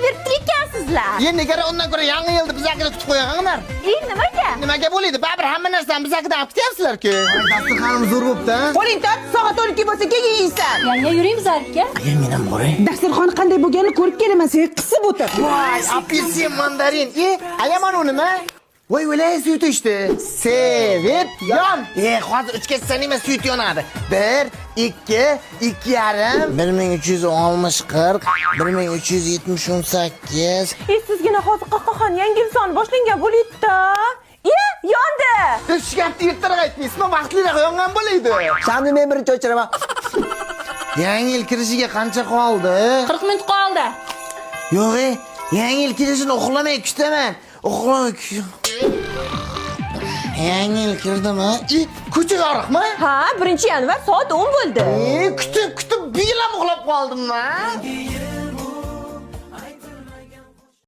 Berib ekansizlar. Endi negara undan ko'ra Yangi yilni bizakida kutib qo'yganlar. E, nimaga? Nimaga bo'ladi? Baribir hamma narsani bizakidan olib kutyapsizlar-ku. Dasturxonimiz zo'r bo'pti. Qo'ling tort, soat 12 bo'lsa keyin yeysan. Yanga, yuring bizlarga. Aya, men ham boray. Dasturxon qanday bo'lganini ko'rib kelaman, sen qisib o'tir. Voy, apelsin, mandarin. E, aya, mana u nima? Voy, o'lay, suyut ichdi. Sevib yon. E, hozir uchga sanayman, suyut yonadi. 1, 2, 2,5, 1360, 40, 1378. E, sizgina hozir qahqaxon yangi yil soni boshlangan bo'lyapti. E, yondi. Shu gapni ertaroq aytmaysizmi? Vaqtliroq yongan bo'laydi. Shamni men birinchi o'chiraman. Yangi yil kirishiga qancha qoldi? 40 minut qoldi. Yo'q, e, yangi yil kirishini uxlamay kutaman. Uxlamay. Yangi yil kirdimi? E, ko'cha yorug'mi? Ha, 1-yanvar soat 10 bo'ldi. E, kutib kutib bir yil ham uxlab qoldim man.